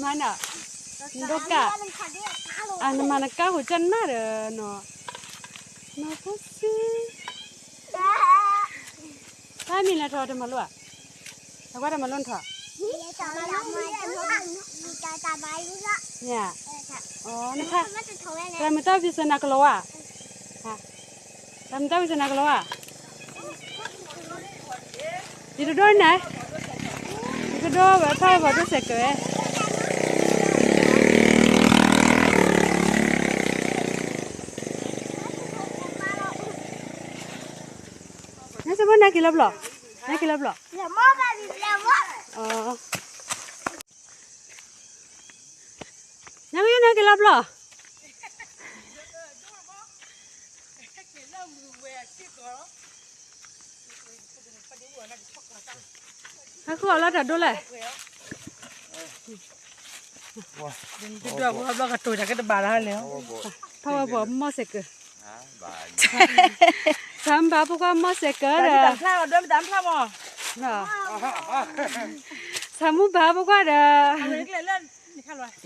မၤနီၤ, နဒိကၣ်, အနမၤနကါဃိကနၣ်ဒီးနီၤ, နီၢ်ဖိစံ, တၢ်မံၤလဲၤထီၣ်တမၤလိဧါ, တၢ်ကွၢ်တမၤလိနထီၣ်, မ့ၢ်ဧါ, နထါ, တၢ်မုာ်တၢ်ဝံစနၤကလီၤဝါ, တၢ်မုာ်တၢ်ဝံစနၤကလီၤဝါ, ယတဒိန့ၣ်, ယတဒိဝဲဖးဝဲဘၣ်ဒိစဲးကၢၤဝဲ နစဘိနက့ၤလီၤဘျီၣ်, နက့ၤလီၤဘျီၣ်, နက့ၤနက့ၤလီၤဘျီၣ်, ဟဲဃုအီၤလီၤတၢ်ဒိလဲၣ်, ဒ်ဒွးပှၤဘျီကတိၤတၢ်ကတဘၣ်လၢလဲၣ်, ဖးဝဲပှၤမီၢ်စဲးကၢၤ, သးမုာ်ဘၣ်ဖိခွါမီၢ်စဲးကၢၤဒီး, သးမုာ်ဘၣ်ဖိခွါဒီး,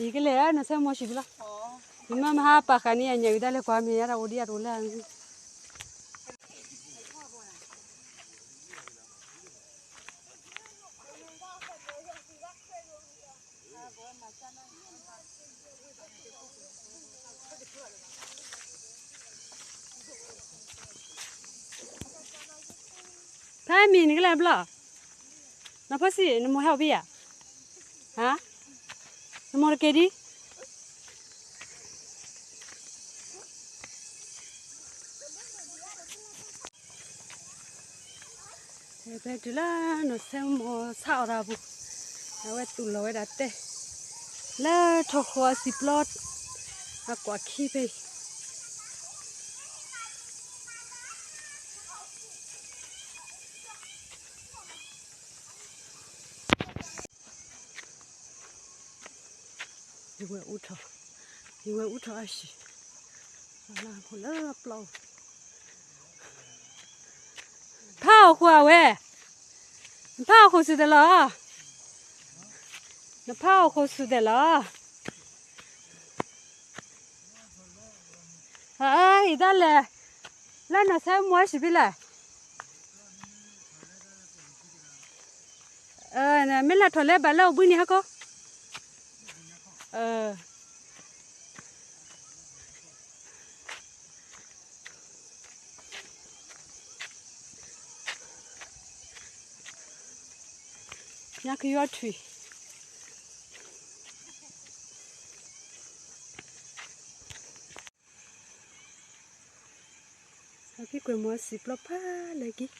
ယကလဲၤနီၢ်ဆၢမီၢ်ဆံးဖံလီၤ, ယမ့ၢ်မဟါပာ်ဃာ်န့ၣ် အညၣ်အုၣ်ဒၣ်လဲာ်ကွၢ်မ့ၢ်ယါတၢ်အိၣ်ဒံးအတအိၣ်လၢ ဖဲမံၤနကလဲၤဘျီၣ်, နီၢ်ဖိစံ, နမိၢ်ဟဲအိၣ်ဘံယၤ, နမိၢ်တက့ၤဒံး ဖဲတုၤလၢနီၢ်ဆၢမီၢ်ဆါအီၣ်တၢ်ပူၤ, အဝဲသူၣ်လီၤဝဲဒၣ်တဲ, လၢထိၣ်ဃီအစံာ်ပျီ, အကွၢ်ခံဖဲအံၤ ယဝဲအူထီၣ်, ယဝဲအူထီၣ်အဟံၣ်, လၢပျီ, ဖးအီၣ်ဃုာ်အဝဲ, နဖးအီၣ်ဃုာ်ဆူၣ်သဲးလီၤ, နဖးအီၣ်ဃုာ်ဆူၣ်သဲးလီၤ. အအံၤတၢ်လဲၤ, လၢနီၢ်ဆၢမီၢ်ဟဲစံးဖဲလဲၣ်, မ့ၢ်လဲၤထီၣ်လဲၤဘၣ်လၢအဘှံးန့ၣ်ဟဲကီ, ညါကယီထွံၣ် ဟဲက့ၤကွဲးမီၤစံာ်ပျီဖးလဲၢ်က့ၤ,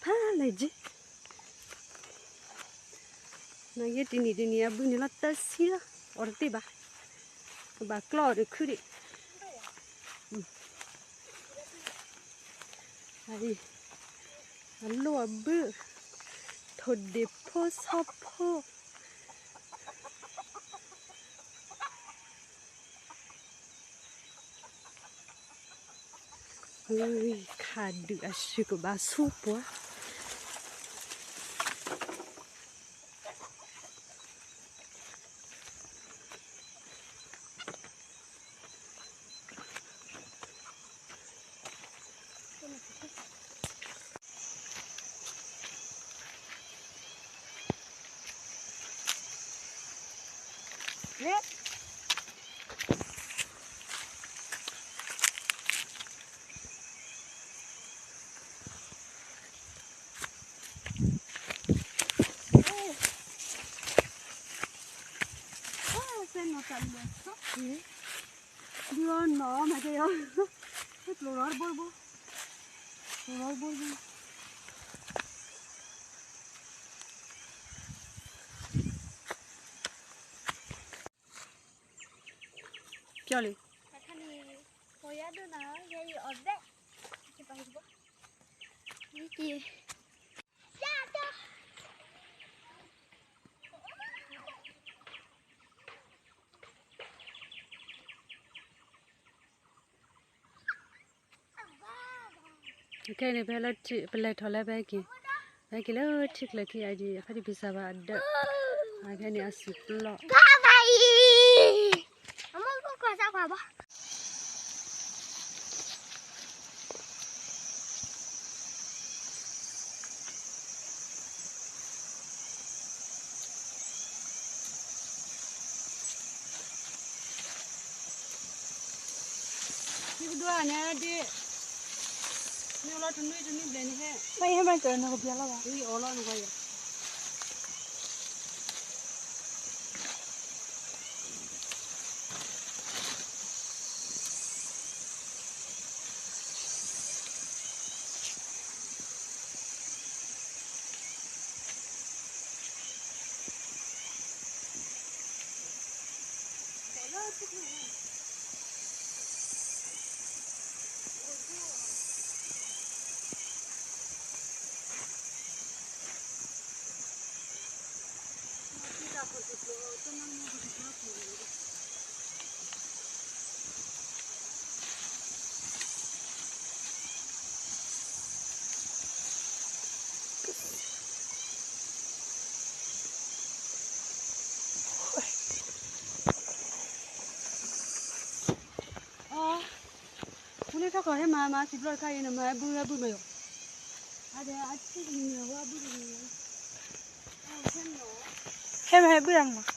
ဖးလဲၢ်က့ၤ, နဂ့ၤတနံၤတနံၤအဘုန့ၣ်လီၤတဆံလီၤ, အီၣ်တသ့ဘၣ်, ကဘၣ်ကျီအီၤတခုဒံး, အံၤ, အလိၣ်အဘု, ထိၣ်ဒ့ၣ်ဖိဆီဖိ ခးဒုးအစုကဘၣ်ဆူပှၤ, ပျီလံ, ခဲအံၤန့ၣ် ပဟဲလၢထံ ပလဲၤထီၣ်လၢပဟဲက့ၤ, ပဟဲက့ၤလၢထံကျၢၤခံအံၤ အဖဲဒံးပစၢဘၣ်အဒၢး, ခဲအံၤန့ၣ် အစံာ်ပျီ, ထံကဒိၣ်န့ၣ်ဒ့ၣ်, မ့ၢ်လီၤတနွံတနွံဘျဲၣ်န့ၣ်ဟဲ, မ့ၢ်ဟဲမ့ၢ်ကနကဘျါလီၤဘၣ်, ဝံၤအီၤလီၤနဝဲယၤ. အီ, မူလ့ထီၣ်ကီၢ်ဟဲမၤမၤစံာ်ပျီတခါအံၤန့ၣ် မၤဟဲဘုဟဲဘုမ့ၢ်ယိာ်, အဒဲအထံၣ်န့ၣ်ဝဲဘုတဂ့ၤ, ဟဲမၤဟဲဘုတၢ်န့ၣ်မး.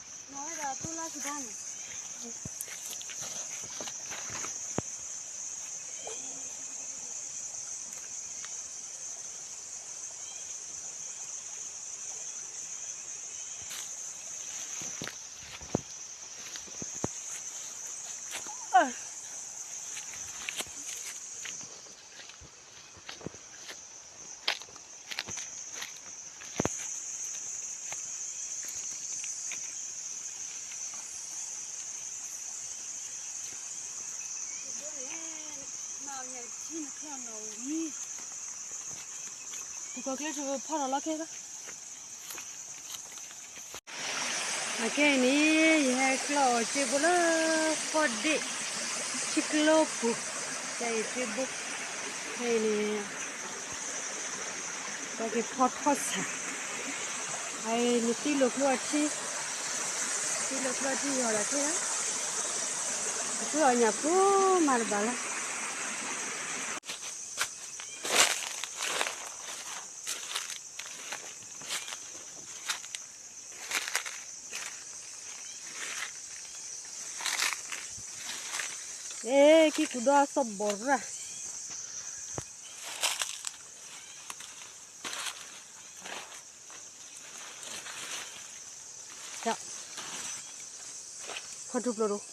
ပကီၢ်ကျဲတဖီၣ်ထီၣ်လီၤခဲလၢာ်. အခဲအံၤန့ၣ် ယဟဲကျီၢ်အီၤစ့ဘိလၢ ဃီၣ်ဒ့ၣ် ထံကျိပူၤ, ကဲအံၤစ့ဘိ, ခဲအံၤန့ၣ် ပက့ၤဖီထီၣ်ဆၣ်, အအံၤနသံလိာ်ကျိအထံ, သံလိာ်ကျိအထံယီၤလီၤခဲလၢာ်, အဃုအီၣ်ညၣ်ဖိမၤတဘၣ်လီၤ. အဲ ကံၢ်ပူၤဒီးအသီၣ်ဘီၣ်ရၣ်, ဖီထူပျိၢ်ဒိၣ်.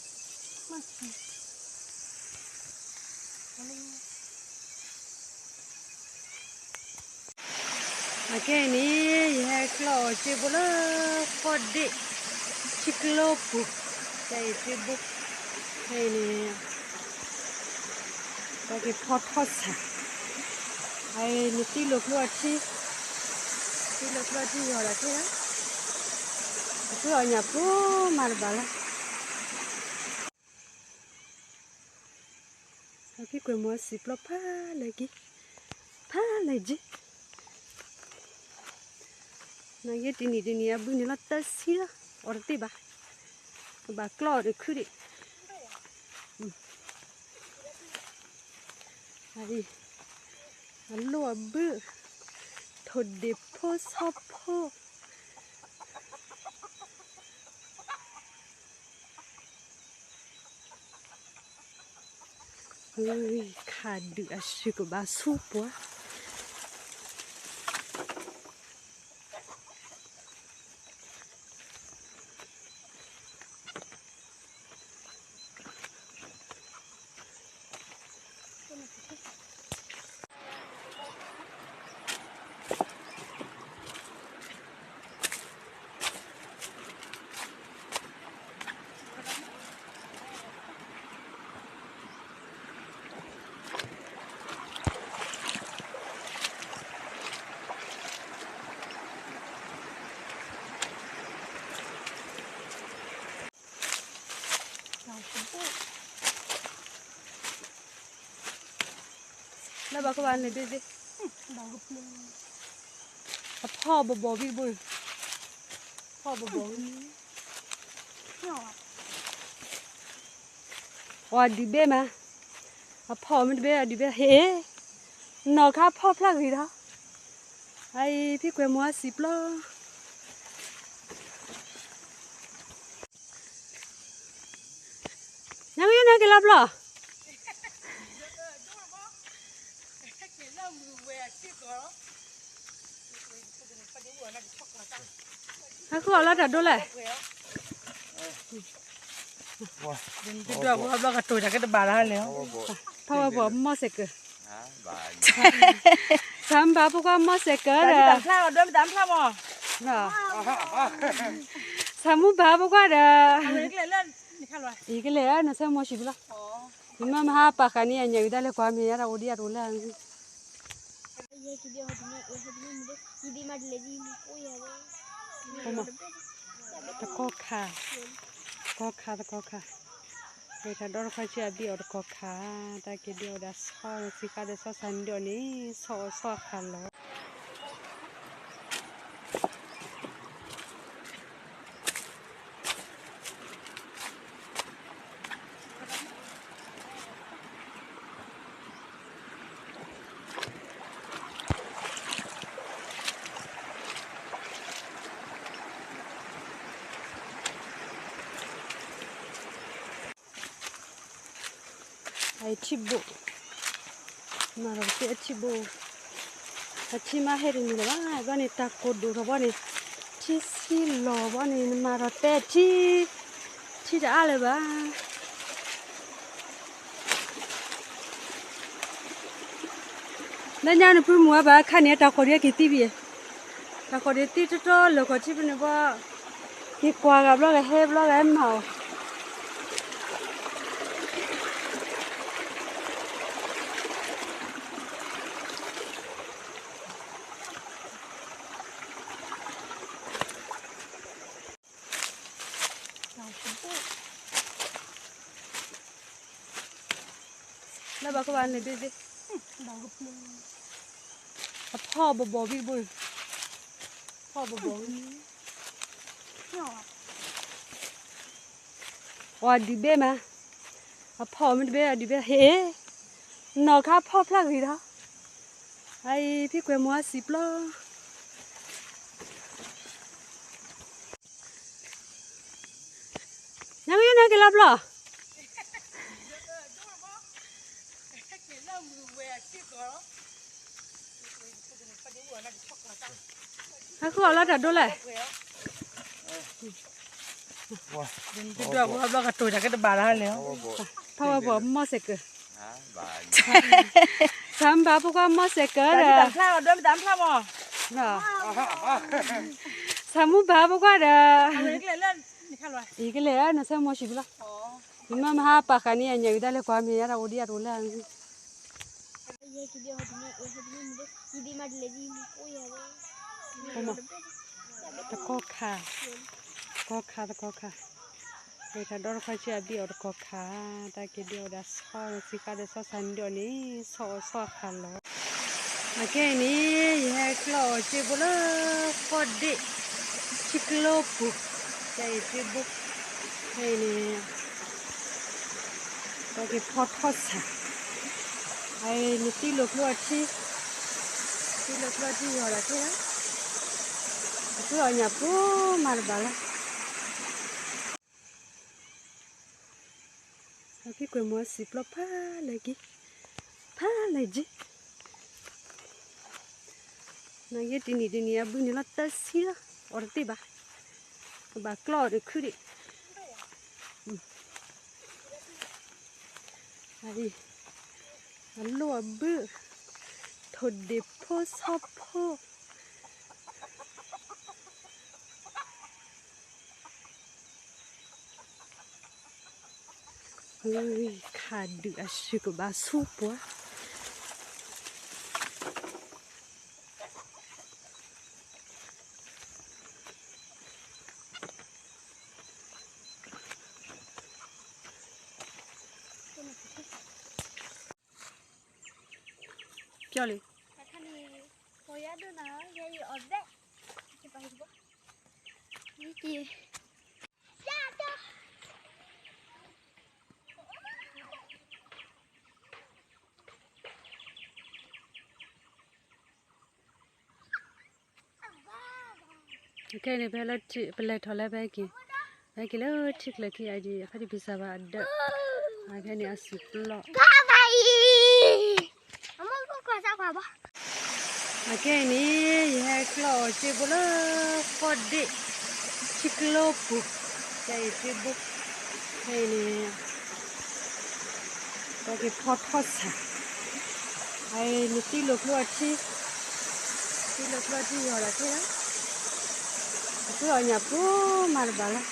အခဲအံၤန့ၣ် ယဟဲကျီၢ်အီၤစ့ဘိလၢ ဃီၣ်ဒ့ၣ် ထံကျိပူၤ, ကဲအံၤစ့ဘိ, ခဲအံၤန့ၣ် ပက့ၤဖီထီၣ်ဆၣ်, အအံၤနသံလိာ်ကျိအထံ, သံလိာ်ကျိအထံယီၤလီၤခဲလၢာ်, အဃုအီၣ်ညၣ်ဖိမၤတဘၣ်လီၤ. အဖံကွဲးမီၤစံာ်ပျီဖးလဲၣ်က့ၤ, ဖးလဲၣ်က့ၤ, နဂ့ၢ်တနံၤတနံၤအဘုန့ၣ်လီၤတဆံလီၤ, အီၤတသ့ဘၣ်, ကဘၣ်ကျီၢ်အီၤတခုဒံး, အလိၣ်အဘု, ထိၣ်ဒ့ၣ်ဖိဆီဖိ ခးဒုးအစုကဘၣ်ဆူပှၤ. ဘၣ်ကဘၣ်န့ၣ်ဘ့ၣ်ဘ့ၣ်, အဖီၣ်ဘီဘီဘံၣ်တဘိန့ၣ်, ဖီၣ်ဘီဘီဘံၣ်, အီၤဒုးဘ့ၣ်မး, အဖီၣ်မ့ၢ်တဘ့ၣ်အီၤဒုးဘ့ၣ်ဟ့ၣ်, နီၢ်ခါဖီၣ်ဖျါဂ့ၤဒီး, အအံၤဖံကွဲးမီၤအစံးပျီ ညါကယိန့ၣ်က့ၤလီၤပျီၢ်, ဟဲဃုအီၤလီၤတၢ်ဒိလဲၣ်, ဒွးပှၤဘျီကတိၤတၢ်ကတဘၣ်လၢလဲၣ်, ဖးဝဲပှၤမီၢ်စဲးကၢး, သးမုၢ်ဘၣ်ဖိခွါမီၢ်စဲးကၢးဒီး, သးမုၢ်ဘၣ်ဖိခွါဒီး, အံၤကလဲၣ်နီၢ်ဆၢမီၢ်ဆံးပျီၢ်, နမ့ၢ်မဟါပာ်ဃာ်န့ၢ်အညၣ်အုၣ်ဒၣ်လဲာ်ကွၢ်မ့ၢ်ယါတၢ်အိၣ်ဒံးအတအိၣ်လဲၣ်, တကီခါ, တကီခါ, တၢ်ဒီတခီဆံးအဘ့ၣ်အီၤတကီခါ, တၢ်က့ၤဒံးအီၤဒီးဆီဆံဃါဒီးဆီဆံဒီးန့ၣ်, ဆီအီၤဆီဃါလီၤ. အထံဘိ, မၤဒီးကသ့အထံဘိ, အထံမးဟဲတနံၤလၢၤဘၣ်, ဘျီန့ၣ်တၢ်ကိၢ်ဒိၣ်ထီၣ်ဘီန့ၣ်, ထံဆံလီၤဘီန့ၣ် နမၤဒီးတဲထံ, ထံတအါလၢၤဘၣ်. လၢညါနပုၢ်မုၢ်ဝဲဘၣ်ခါန့ၣ် တၢ်ဃီၤဒ်က့ၤသံဘံၣ်, တၢ်ဃီၤဒ်သံတတီလၢၤဃီၤထံဖဲန့ၣ်ဘီ, က့ၤကွၢ်ဂၤဘျီဂၤဟဲဘျီဂၤဟဲမၤအီၤ, လၢဘၣ်ကဘၣ်န့ၣ်ဘ့ၣ်ဘ့ၣ်, အဖီၣ်ဘီဘီဘံၣ်တဘိန့ၣ်, ဖီၣ်ဘီဘီဘံၣ်, အီၤဒုးဘ့ၣ်မး, အဖီၣ်မ့ၢ်တဘ့ၣ်အီၤဒုးဘ့ၣ်ဟ့ၣ်, နီၢ်ခါဖီၣ်ဖျါဂ့ၤဒီး, အအံၤဖံကွဲးမီၤအစံးပျီၢ် ညါကယိန့ၣ်က့ၤလီၤပျီၢ်, ဟဲဃုအီၤလီၤတၢ်ဒိလဲၣ်, ဒွးပှၤဘျီကတိၤတၢ်ကတဘၣ်လၢလဲၣ်, ဖးဝဲပှၤမီၢ်စဲးကၢး, သးမုၢ်ဘၣ်ဖိခွါမီၢ်စဲးကၢးဒီး, သးမုၢ်ဘၣ်ဖိခွါဒီး, အံၤကလဲၣ်နီၢ်ဆၢမီၢ်ဆံးပျီၢ်, နမ့ၢ်မဟါပာ်ဃာ်န့ၢ်အညၣ်အုၣ်ဒၣ်လဲာ်ကွၢ်မ့ၢ်ယါတၢ်အိၣ်ဒံးအတအိၣ်လဲၣ် တကီခါ, တကီခါ, တကီခါ, တၢ်ဒီတခီဆံးအဘ့ၣ်အီၤတကီခါ, တၢ်က့ၤဒံးအီၤဒီးဆီဆံဃါဒီးဆီဆံဒီးန့ၣ် ဆီအီၤဆီဃါလီၤ. အခဲအံၤန့ၣ် ယဟဲကျီၢ်အီၤစ့ဘိလၢ ဖီဒ့ၣ် ထံကျိပူၤ, ခဲအံၤစ့ဘိ, ခဲအံၤန့ၣ် ပက့ၤဖီထီၣ်ဆၣ်, အအံၤနသံလိာ်ကျိအထံ, သံလိာ်ကျိအထံယီၤလီၤထဲလီၤ, အကျိအီၤညၣ်ဖိမၤတဘၣ်လီၤ. အဖံကွဲးမီၤစံးပျီၢ်ဖးလဲၢ်က့ၤ, ဖးလဲၢ်က့ၤ, နဂ့ၢ်တနံၤတနံၤအဘုန့ၣ်လီၤတဆံလီၤ, အီၤတသ့ဘၣ်, ကဘၣ်ကျီၢ်အီၤတခုဒံး, အံၤ, အလိၣ်အဘု, ထိၣ်ဒ့ၣ်ဖိဆီဖိ ခးဒုးအစုကဘၣ်ဆူပှၤ. ကၠီလံ. ခဲအံၤန့ၣ် ပလဲၤထီၣ်လၢပဟဲက့ၤ, ပဟဲက့ၤလၢထံချၢခံအံၤဒံး အခီဒံးပစၢဘၣ်အဒၢး, ခဲအံၤန့ၣ် အစံာ်ပျီ, ခဲအံၤန့ၣ် ယဟဲကျီၢ်အီၤက့ဘိလၢဃီၣ်ဒ့ၣ် ထံကျိပူၤ, ခဲအံၤက့ဘိ, ခဲအံၤန့ၣ် ပက့ၤဖီထီၣ်ဆၣ်, အံၤနသံလိာ်ကျိအထံ, သံလိာ်ကျိအထံယီၤလီၤထဲလီၤ, အကျိၣ်အီၣ်ညၣ်ဖိမၤတဘၣ်လီၤ.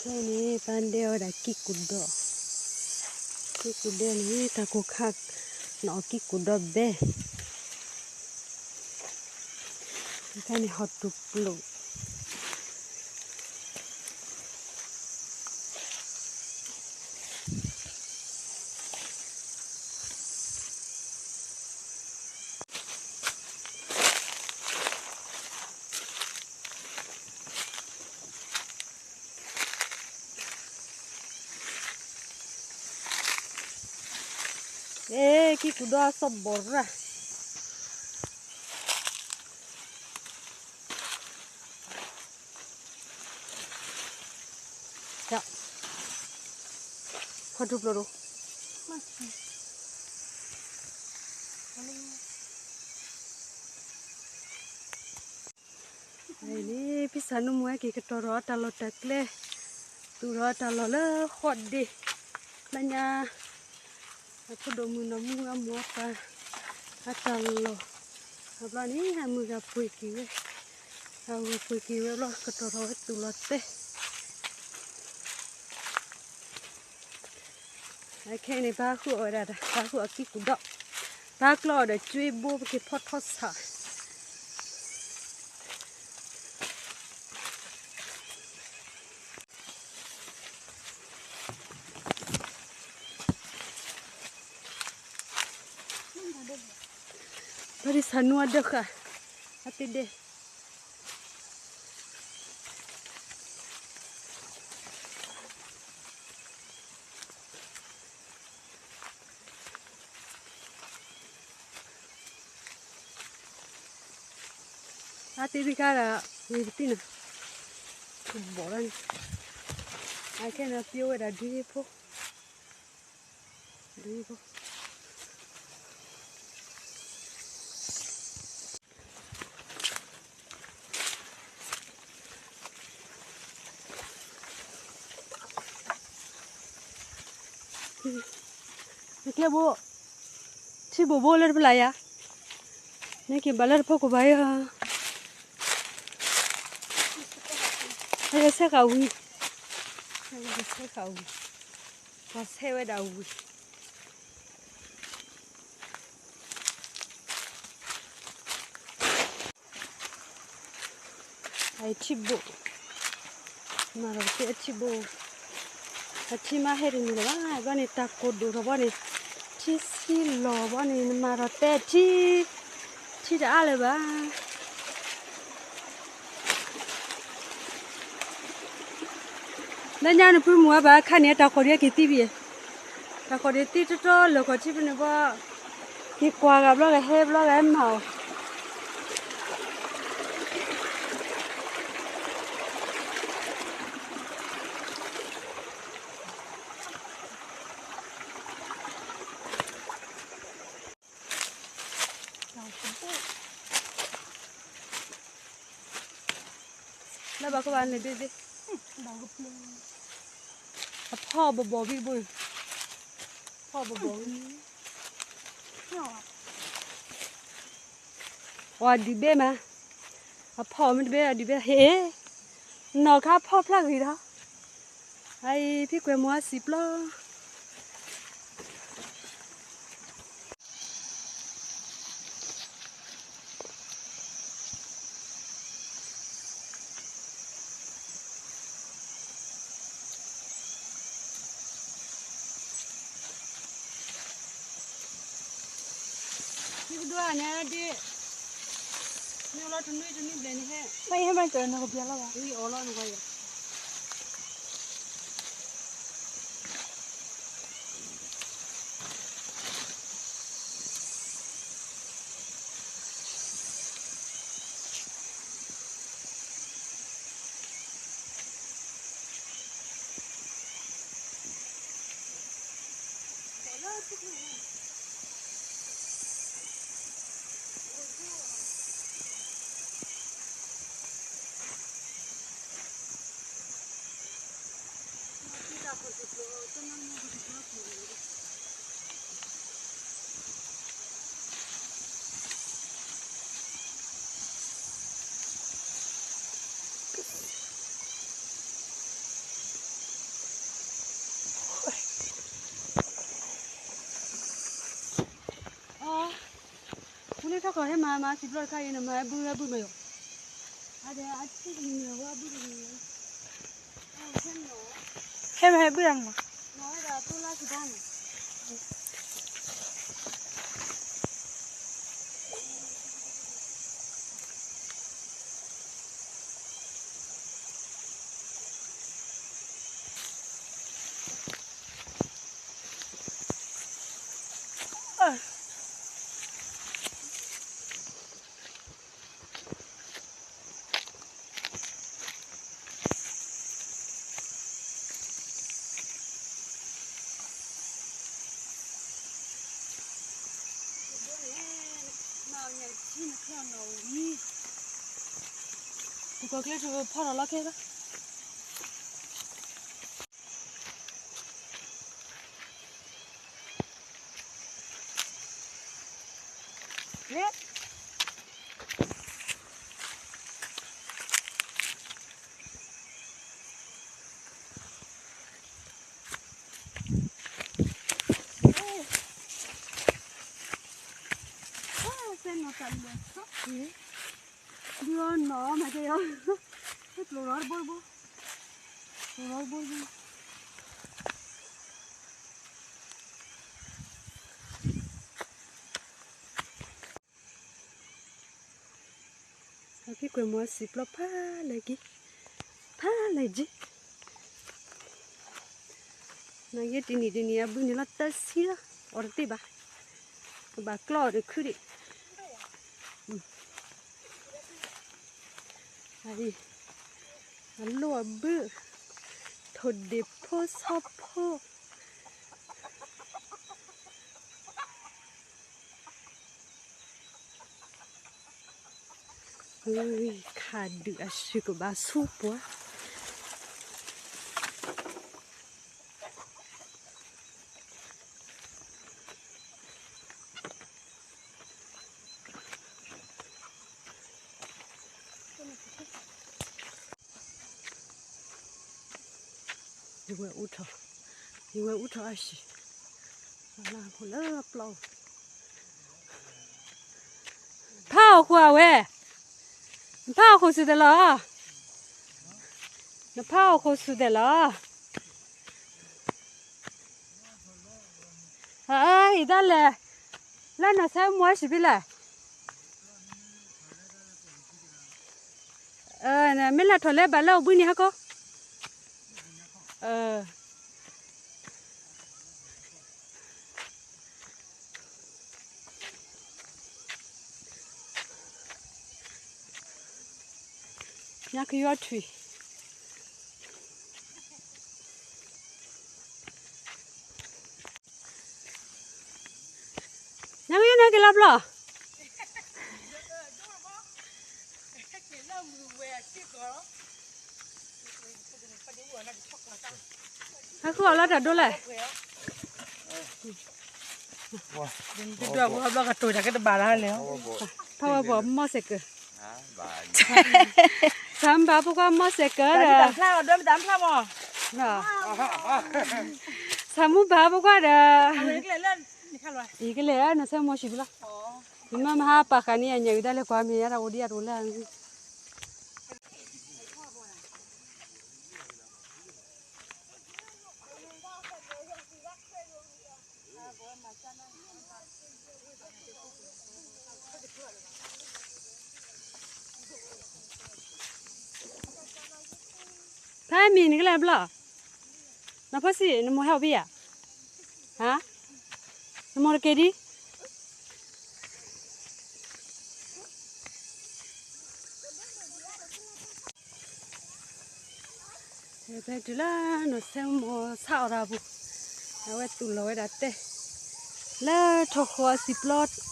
ခဲအံၤန့ၣ် ပၢ်ဒဲဝဲဒၣ်ကံၢ်ကူဒီး, ကံၢ်ကူဒဲန့ၣ် တၢ်ကိၢ်ခါ နအီၣ်ကံၢ်ကူဒီးဘဲ, ခဲအံၤန့ၣ် ဟီၣ်တူာ်ပျိာ် အဲ ကံၢ်ကူဒီးအသီၣ်ဘီၣ်ရၣ်, ဟီၣ်တူာ်ပျိာ်ဒိၣ်, အံၤန့ၣ် ဖံစၢ်နူမူဟဲက့ၤကတီၤထီၣ်အတၢ်လီၢ်တၢ်ကျဲ, သူၣ်ထီၣ်အတၢ်လီၢ်လၢဃီၣ်ဒ့ၣ်, လၢညါ အဖိဒိၣ်မုၣ်နီၢ်မူအမိၢ်အပၢ် အတၢ်လီၢ်, အဘျီန့ၣ် အမုၢ်ဂၤပှ့ၤက့ၤဝဲ, အဝဲပှ့ၤက့ၤဝဲဘျီ ကတီၤထီၣ်ဝဲသူၣ်လီၤတဲာ် ခဲအံၤန့ၣ် ပဟးဃုအီၣ်ဝဲဒၣ် ပဟးဃုအီၣ်ကံၢ်ကူဒီး, ပဟးကျီအီၤဒီးကၠွ့ဘိ ပက့ၤဖီထီၣ်ဆၣ်, ဘၣ်ဒ်ဆၣ်နူအဒၢးဃာ် အတ့ဒဲး အတ့ဒ်ခါဒီး ဝံၤပတံၢ်နီၤ ဘီၣ်လီၤန့ၣ် အခဲန့ၣ်ပျိဝဲဒၣ်ဒ်ဖိ ဒ်ဖိ နကျဲဘိ ထံဘိၣ်ဘိလၢတဖျးယၤ နက့ၤဘၣ်လၢတဖီခိၣ်ဘၣ်ယၤ အယဆဲဃာ်ဝံၤ အယဆဲဃာ်ဝံၤ ပှၤဆဲဝဲဒၣ်ဝံၤ အထံဘိၣ် မၤဒီးတဲအထံဘိၣ် အထံမးဟဲတန့ၢ်လၢၤဘၣ် ဘျီန့ၣ် တၢ်ကိၢ်ဒိၣ်ထီၣ်ဘီန့ၣ် ထံဆံလီၤဘီန့ၣ် နမၤဒီးတဲထံ ထံတအါလၢၤဘၣ် လၢညါနဖုမူအဘၣ်ခါန့ၣ် တၢ်ကိၢ်ဒံးက့ၤသံဘံၣ် တၢ်ကိၢ်ဒံးသံတတီလၢၤကီၢ်ထံဖဲန့ၣ်ဘီ က့ၤကွၢ်ဂၤဘျီဂၤဟဲဘျီဂၤဟဲမၤအီၤ လၢဘၣ်ကဘၣ်လဲၤဘ့ၣ်ဘ့ၣ် အဖီဘီၣ်ဘီၣ်ဘံတဘိန့ၣ် ဖီဘီၣ်ဘီၣ်ဘံ ပှၤဒံးဘ့ၣ်မး အဖီမ့ၢ်တဘ့ၣ်အဒံးဘ့ၣ်ဟ့ၣ် နီၢ်ခါဖီဖျါဂ့ၤဒီး အအံၤဖံကွဲးမီၤအစံာ်ပျီ န့ၣ်ဒ့ၣ်, န့ၣ်လီၤတနွံတနွံဘျဲၣ်န့ၣ်ဟဲ, မ့ၢ်ဟဲမ့ၢ်ကၢၤနကဘျဲၣ်လီၤဘၣ်, ဝံၤအီၤလီၤနကီယၤ. အၢ, ဝံၤလၢထီၣ်ခီၣ်ဟဲမၤမၤစံးဘျီတခါအံၤ နမၤဟဲဘုဟဲဘုမးယိာ်, အဒဲအထံၣ်နၤဝဲဘုတဂ့ၤ, ဟဲမၤဟဲဘုဒၣ်မး, နဝဲဒၣ်တိၢ်လါစံးဘၣ်န့ၣ် ပကီၢ်ကျဲးထူဖီၣ်ထီၣ်လီၤခဲလၢာ် သဲနီၢ်သးလၢာ်, ဒုးအီၤနီၢ်မၤကဲအီၤ, ဟဲကျိၤလီၤတဘိတဘိ, ကျိၤလီၤတဘိတဘိ. ဟဲက့ၤကွဲးမီၤစံာ်ပျီဖးလဲၣ်က့ၤ, ဖးလဲၣ်က့ၤ, နဂ့ၢ်တနံၤတနံၤအဘုန့ၣ်လီၤတဆံလီၤ, အီၤတသ့ဘၣ်, ကဘၣ်ကျီအီၤတခုဒံး, အလိၣ်အဘု, ထိၣ်ဒ့ၣ်ဖိဆီဖိ ခးဒုးအစုကဘၣ်ဆူပှၤ, ယဝဲအူထီၣ်, ယဝဲအူထီၣ်အစု, လၢပျီ, ဖးအီၣ်ဃိအဝဲ, နဖးအီၣ်ဃိဆူၣ်သဲးလီၤ, နဖးအီၣ်ဃိဆူၣ်သဲးလီၤ. အံၤတၢ်လဲၤ, လၢနဆဲမွဲစံးဖဲလဲၣ်, မ့ၢ်လၢထီၣ်လဲၤဘၣ်လၢအဘှံးန့ၣ်ဟဲကီ, ညါကယီထွံၣ် ညါကယီန့ၣ်က့ၤလီၤဘျီ, ဟဲဃုအီၤလီၤတၢ်ဒိလဲၣ်, ဖးဝဲပှၤမီၢ်စဲးကၢး, ဆၢမုၢ်ဘၣ်ဖိခွါမီၢ်စဲးကၢးဒီး, ဆၢမုၢ်ဘၣ်ဖိခွါဒီး, ယကလဲၤနဆဲမီၢ်စံးဖဲလီၤ, ယမ့ၢ်မဟါပာ်ဃာ်န့ၣ် အညၣ်အုၣ်ဒၣ်လဲာ်ကွၢ်မ့ၢ်ယါတၢ်အိၣ်ဒံးအတအိၣ်လၢ အ တၢ်မံၤနကလဲၤဘျီၣ်, နီၢ်ဖိဆံး နမိၢ်ဟဲအိၣ်ဖဲယၤ, ဟါ, နမိၢ်တက့ၤဒံး ဖဲတုၤလၢနီၢ်စဲမိၢ်ဆၣ်အီၣ်တၢ်ပူၤ, အဝဲသူၣ်လီၤဝဲဒၣ်တဲ, လၢထိၣ်ဃီအစံာ်ပျီ,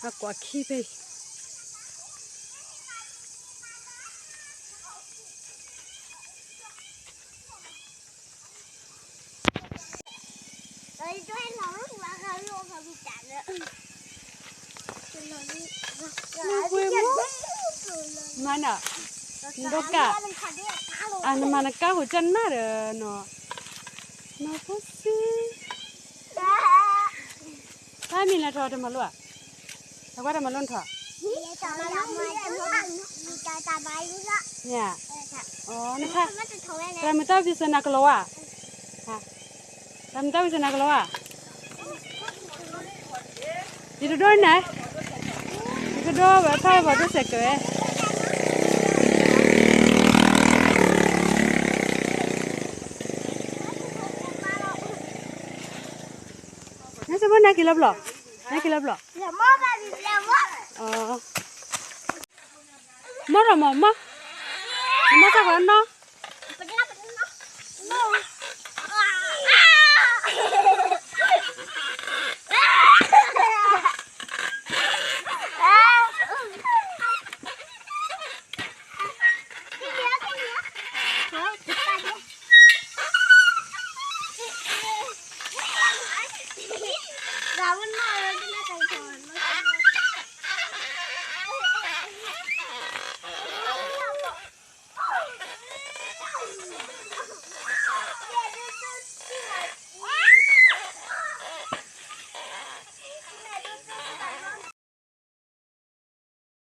အကွၢ်ခံဖဲအံၤ မၤနၤ, နဒိကၣ်, အနမၤနကါဟူးကနၣ်ဒီးနီၤ, နီၢ်ဖိဆံး, တၢ်မံၤလဲၤထီၣ်တမၤလိဧါ, တၢ်ကွၢ်တမၤလိနထီၣ်, မ့ၢ်, အီၤ, နဖါ, တၢ်မုာ်တၢ်ဝံစနၢ်ကလီၤဝါ, တၢ်မုာ်တၢ်ဝံစနၢ်ကလီၤဝါ, ယတဒိန့ၣ်, ယကဒိဝဲဖးဝဲဘၣ်ဒိစဲးကဝဲ, နစဘိနက့ၤလီၤဘျီၣ်, နက့ၤလီၤဘျီၣ်, မီၢ်ထီၣ်မီၢ်မီၢ်, မီၢ်ထီၣ်ကီးနီၢ်